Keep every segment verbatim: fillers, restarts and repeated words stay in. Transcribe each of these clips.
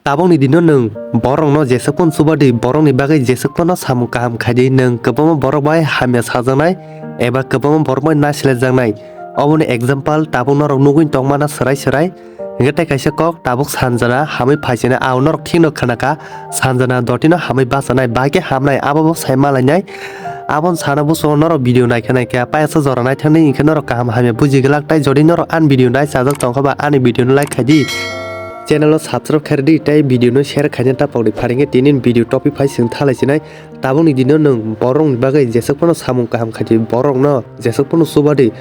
Tabukni dino nwng borokno jeswk phano chuba di, borokni bagwi jeswk phano samung kaham khai di, nwng kwbangma borok bai hamya sajaknai eba kwbangma borok bai naislerjaknai. Oboni example tabuk norok nugwi tongmana swrai swrai. Hingkhe tei kaisa kok tabuk Sanjana hamwi phaisina, ao norok thikno khnakha, Sanjana dotino hamwi bachanai, bai khe hamnai, abobo sai malainai. Aboni sana buchungo norok video naikha naikha, paisa jora naithangdi, hingkhe norok kaham hamya buji glak, tei jodi norok ani video nai chajak tongkha ba ani video no like khai di. Channel o subscribe khairdi tei video no share khaina tapokdi, pharingkhe tini video topic phai chwng thalaisinai. Tabukni dino nwng borokni bagwi jeswk phano samung kaham khaidi, borokno jeswk phano chuba di.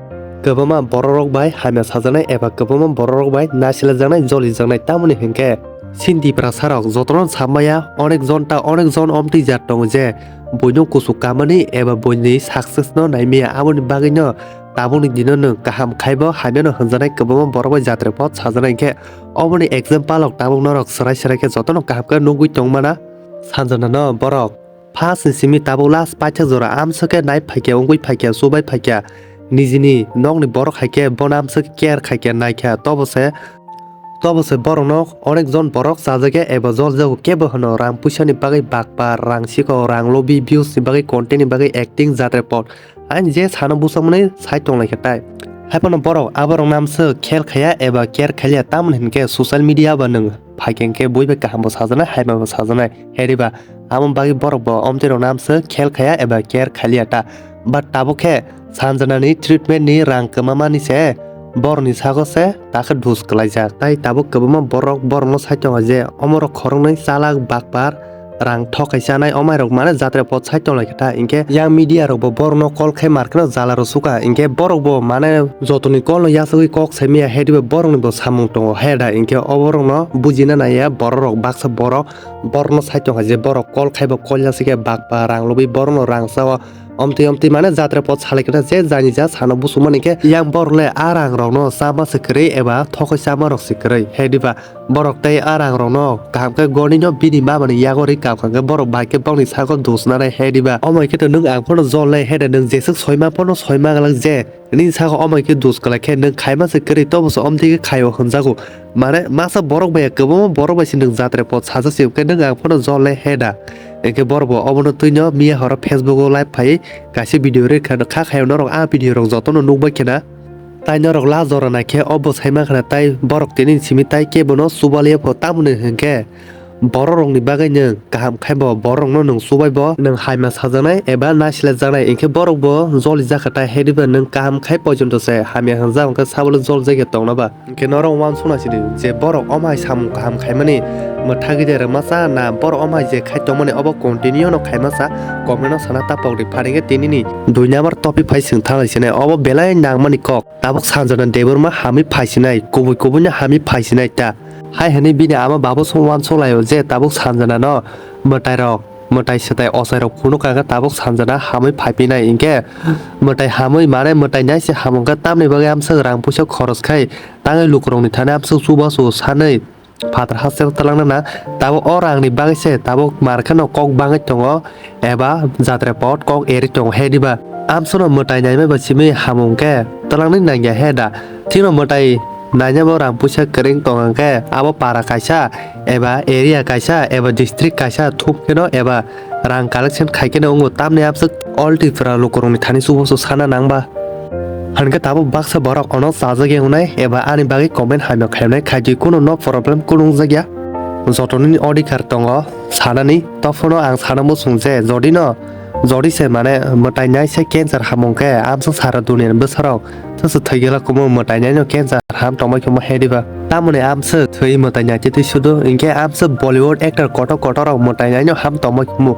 Kwbangma bororok bai hamya sajaknai eba kwbangma bororok bai naislerjaknai, jolijaknai, tamoni hinkhe chini Tiprasarok jotono samaya, onek jon ta onek jon omtwi jat tongo je buino kuchuk kamani eba buini success no naimaya, aboni bagwino tabukni dino nwng kaham khaibo hamyano hwnjaknai kwbangma borok bai jatre pot sajaknai hinkhe oboni example rok tabuk norok swrai swrai khe jotono kaham khe nugwi tongmana. Sanjana no borok first ni simi tabuk last paithak jora amswk khe nai phaikha, wngwi phaikha, chubai phaikha. Nijini nokni borok hai khe bono amswk care khai kha, nai kha. Tobo se, tobo se borokno onek jon borok chajakya eba joljago, kebo hwno rang puisani bagwi bakpar, rang sikho, rang lobi, views ni bagwi, content ni bagwi acting, jatre pot. Ani je sano buchokmani sai tonglai kha tai. Haiphano borok aborokno amswk khel khaiya eba care khaiya, tamoni hinkhe social media ba nwng phaikhe hinkhe bui bai kaham bo sajaknai, hamya bo sajaknai. Heriba amo bagwi borok bo omtwi rokno amswk khel khaiya eba care khaiya ta. But tabuk khe Sanjana ni treatment ni rang kwma mani se borokni sago se takhe dus kwlaijak. Tai tabuk kwbangma borok borokno sai tongo je omorok khoroknwi chalak bakpar, rang thok khai chanai, omairok mane jatre pot sai tonglai khe ta, hinkhe yang media rok bo borokno call khai mar kheno jala rw suka, hinkhe borok bo mane jotoni call no yasagwi kok sai maya, hediba borokni bo samung tongo heda, hinkhe oborokno bujina naiya bororok, baksa borok borokno sai tongkha je borok call khai bo call yasakhe bakpa rang lobwi borokno rang sao. Omtwi omtwi mane jatre pot salai khe je jani ja sano buchuk mani khe yang borok le a rang rokno chama se kwrwi eba thokoi chama rok se kwrwi, hediba borok tei a rang rokno kaham khe goni no bini mama ni yago rwi kap kha khe borok bai khe bokni sago dus nanai, hediba omo khe to nwng ang phano jol nai, hede nwng jeswk soima phano soima glak je nini sago omo khe dus kwlai khe nwng khaima se kwrwi, tobo se omtwi khe khaio hwnjago. Mane masa borok bai kwbangma borok bai se nwng jatre pot saja se, hwnkhe nwng ang phano jol nai, heda. Hinkhe borok bo obono twino miya horo Facebook o live phai kaisa video rwkha, kha khayo norok a video rok jotono nukbai khena. Tai norok la jora naikhe o bwsai mankha na, tai borok tini simi tai kebono chubalia pho, tamoni hinkhe borok rokni bagwi nwng kaham khai bo, borok rokno nwng chubai bo, nwng hamya sajaknai eba naisle jaknai, hinkhe borok bo joli jakha tai, hediba nwng kaham khai pojonto se hamya hwnjak, hinkhe sabole jol jagya tongna ba. Hinkhe norok uansukna sidi je borok omo hai samung kaham khaimani mwthagwi de rwmasa na borok omo hai je khai tongmani obo continue no khaimasa, comment o sana tapok di. Pharingkhe tinini dui number topic phai chwng thanglai sinai, obo belai nangmani kok. Tabuk Sanjana Debbarma hamwi phaisinai, kubui kubuino hamwi phaisinai ta. Hai hwnwi bini ama babu song uansuk laio je tabuk Sanjana no mwtai rok, mwtai swtai ochai rok phunuk kha khe tabuk Sanjana hamwi phaiphinai, hinkhe mwtai hamwi mane mwtai nai se hamung khe tamni bagwi amswk rang puisa khoros khai tangwi lukurokni thani amswk chubachu sanwi phatar hasteo twlangnana. Tabuk o rangni bagwi se tabuk mar kheno kok bangwi tongo eba jatre pot kok eri tongo, hediba amswkno mwtai naimai ba simi hamung khe twlangni nangya, heda. Thikno mwtai nainabo rang puisa kwrwng tong hwnkhe abo para kaisa eba area kaisa eba district kaisa thum kheno eba rang collection khai kheno wngo, tamni amswk all Tripura lukurokni thani chubachu sana nangba. Hinkhe tabuk baksa borok ono chajak ya wngnai eba ani bagwi comment hamya khainai khaidi, kunu no problem kunu wngjak ya. Jotonini odhikar tongo sanani, tophuno ang sana muchung je jodi no, jodi se mane mwtai nai se cancer hamung khe amsa sara duniani bwsarok thwswk thwi gela kumu mwtai nai no cancer ham tongbai kumu, hediba tamoni amsa thwi mwtai nai twi sudu, hinkhe amsa Bollywood actor kotor kotor rok mwtai nai no ham tongbai kumu.